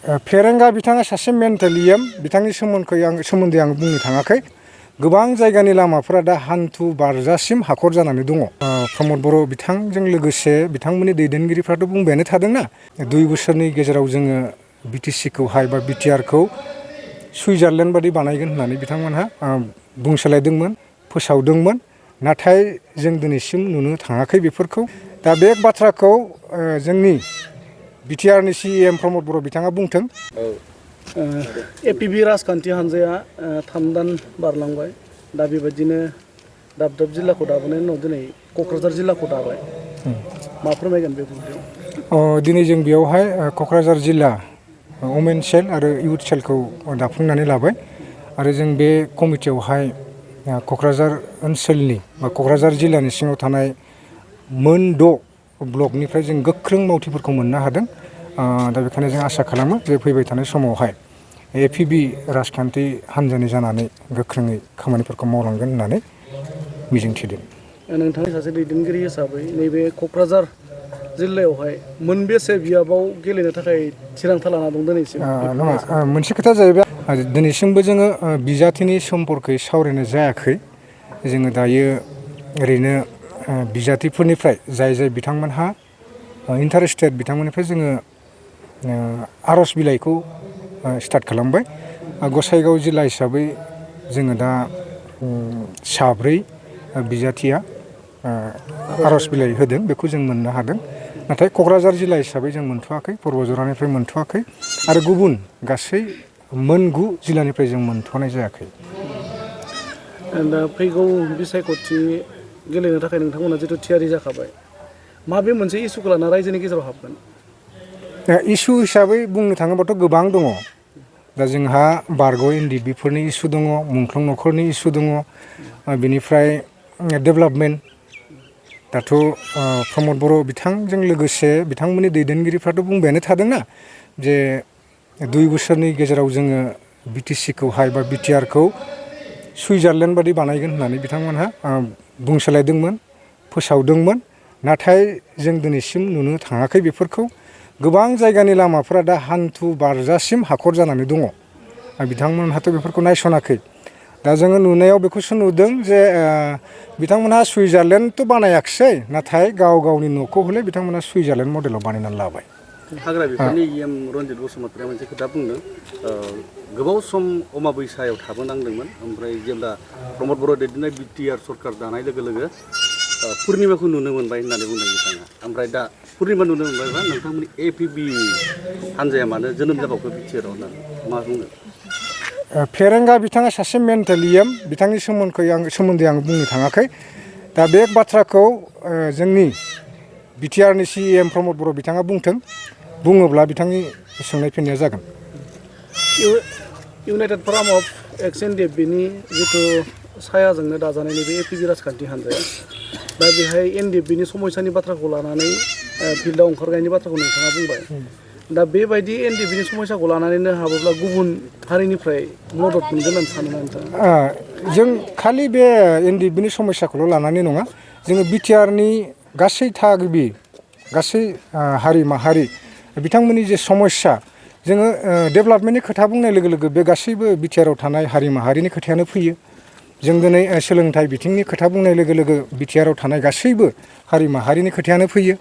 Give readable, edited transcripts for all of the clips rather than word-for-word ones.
फेरेंगा बिथाङा सासे मेन्टेलियाम बिथांनि सोमोन्दै आं बुंनो थाङाखै गोबां जायगानि लामाफोरा दा हान्थु बारजासिम हाखर जानानै दङ प्रमद बर' बिथांजों लोगोसे बिथांमोननि दैदेनगिरिफ्राथ' बुंबायानो थादोंना 2 बोसोरनि गेजेराव जोङो बिटिसिखौहाय बा बिटिआरखौ सुइजारलेण्ड बादि बानायगोन होननानै बिथांमोनहा बुंसोलायदोंमोन फोसावदोंमोन नाथाय जों दिनैसिम नुनो थाङाखै बेफोरखौ दा बे बाथ्राखौ जोंनि बिटिआरनि सिएम प्रमद बर' बिथाङा बुंथों। एपिबि राजखान्थि हानजाया 3 दान बारलांबाय दा बेबायदिनो दाब दाब जिल्लाखौ दाबोनायनि उनाव दिनै क'क्राझार जिल्लाखौ दाबाय मा फोरमायगोन बे बुंनायाव? दिनै जों बेयावहाय क'क्राझार जिल्ला वमेन सेल आरो इउथ सेलखौ दाफुंनानै लाबाय आरो जों बे कमिटियावहाय क'क्राझार ओनसोलनि बा क'क्राझार जिल्लानि सिङाव थानाय मोन 6 ब्लकनिफ्राय जों गोख्रों मावथिफोरखौ मोननो हादों दा बेखायनो जों आसा खालामो जे फैबाय थानाय समावहाय एपिबि राजखान्थि हानजानि जानानै गोख्रोङै खामानिफोरखौ मावलांगोन होननानै मिजिंथिदों। नोंथांनि सासे दैदेनगिरि हिसाबै नैबे क'क्राझार जिल्लायावहाय मोनबेसे बियाबाव गेलेनो थाखाय थिरांथा लाना दं दिनैसिम? नङा मोनसे खोथा जाहैबाय दिनैसिमबो जोङो बिजाथिनि सम्पर्कै सावरायनाय जायाखै जोङो दायो ओरैनो बिजाथिफोरनिफ्राय जाय बिथांमोनहा इन्टारेस्टेड बिथांमोननिफ्राय जोङो आर'ज बिलाइखौ स्टार्ट खालामबाय गसाइगाव जिल्ला हिसाबै जोङो दा 7 बिजाथिया आर'ज बिलाइ होदों बेखौ जों मोननो हादों नाथाय क'क्राझार जिल्ला हिसाबै जों मोनथ'वाखै पर्बजरानिफ्राय मोनथ'वाखै आरो गुबुन गासै मोन 9 जिल्लानिफ्राय जों मोनथ'नाय जायाखै। दा फैगौ बिसायख'थि गेलेनो थाखाय नोंथांमोना जिथु थियारि जाखाबाय माबे मोनसे इस्युखौ लाना रायजोनि गेजेराव हाबगोन? इस्यु हिसाबै बुंनो थाङोबाथ' गोबां दङ दा जोंहा बारग' एनडिएफबिफोरनि इस्यु दङ मुंख्लं न'खरनि इस्यु दङ बेनिफ्राय डेभेलपमेन्ट दाथ' प्रमद बर' बिथांजों लोगोसे बिथांमोननि दैदेनगिरिफ्राथ' बुंबायानो थादोंना जे 2 बोसोरनि गेजेराव जोङो बिटिसिखौहाय बा बिटिआरखौ सुइजारलेण्ड बादि बानायगोन होननानै बिथांमोनहा बुंसोलायदोंमोन फोसावदोंमोन नाथाय जों दिनैसिम नुनो थाङाखै बेफोरखौ गोबां जायगानि लामाफोरा दा हान्थु बारजासिम हाखर जानानै दङ बिथांमोनहाथ' बेफोरखौ नायसनाखै दा जोङो नुनायाव बेखौसो नुदों जे बिथांमोनहा सुइजारलेण्डथ' बानायाखिसै नाथाय गावनि न'खौ हले बिथांमोनहा सुइजारलेण्ड मडेलाव बानायनानै लाबाय। हाग्रा बिफाननि इएम रन्जित बसुमतारिया मोनसे खोथा बुंदों गोबाव सम अमाबैसायाव थाबोनांदोंमोन ओमफ्राय जेब्ला प्रमद बर' दैदेननाय बिटिआर सरकार दानाय लोगो लोगो पुर्निमाखौ नुनो मोनबाय होननानै बुंदों बिथाङा ओमफ्राय दा पुर्निमा नुनो मोनबायबा नोंथांमोननि एपिबि हानजाया मानो जोनोम जाबावखो बिटिआरआव होननानै मा बुङो? फेरेंगा बिथाङा सासे मेन्टेलियाम बिथांनि सोमोन्दै आं बुंनो थाङाखै दा बे बाथ्राखौ जोंनि बिटिआरनि सिएम प्रमद बर' बिथाङा बुंथों बुङोब्ला बिथांनि सोंनाय फिननाया जागोन। इउनाइटेड फराम अफ एक्स एनडिएफबिनि जिथु सायाजोंनो दाजानाय नैबे एपिबि राजखान्थि हानजाया दा बेहाय एनडिएफबिनि समयसानि बाथ्राखौ लानानै फिल्डआव ओंखारनायनि बाथ्राखौ नोंथाङा बुंबाय दा बेबायदि एनडिएफबिनि समयसाखौ लानानैनो हाबोब्ला गुबुन हारिनिफ्राय मदद मोनगोन होननानै सानो नोंथाङा? जों खालि बे एनडिएफबिनि समयसाखौल' लानानै नङा जोङो बिटिआरनि गासै थागिबि गासै हारि माहारि बिथांमोननि जे समस्या जोङो डेभेलपमेन्टनि खोथा बुंनाय लोगो लोगो बे गासैबो बिटिआरआव थानाय हारि माहारिनि खोथायानो फैयो जों दिनै सोलोंथाइ बिथिंनि खोथा बुंनाय लोगो लोगो बिटिआरआव थानाय गासैबो हारि माहारिनि खोथायानो फैयो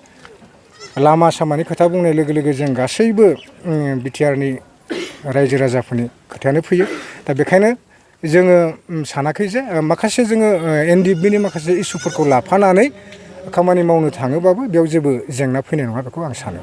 लामा सामानि खोथा बुंनाय लोगो लोगो जों गासैबो बिटिआरनि रायजो राजाफोरनि खोथायानो फैयो दा बेखायनो जोङो सानाखै जे माखासे जोङो एनडिएफबिनि माखासे इस्युफोरखौ लाफानानै खामानि मावनो थाङोबाबो बेयाव जेबो जेंना फैनाय नङा बेखौ आं सानो।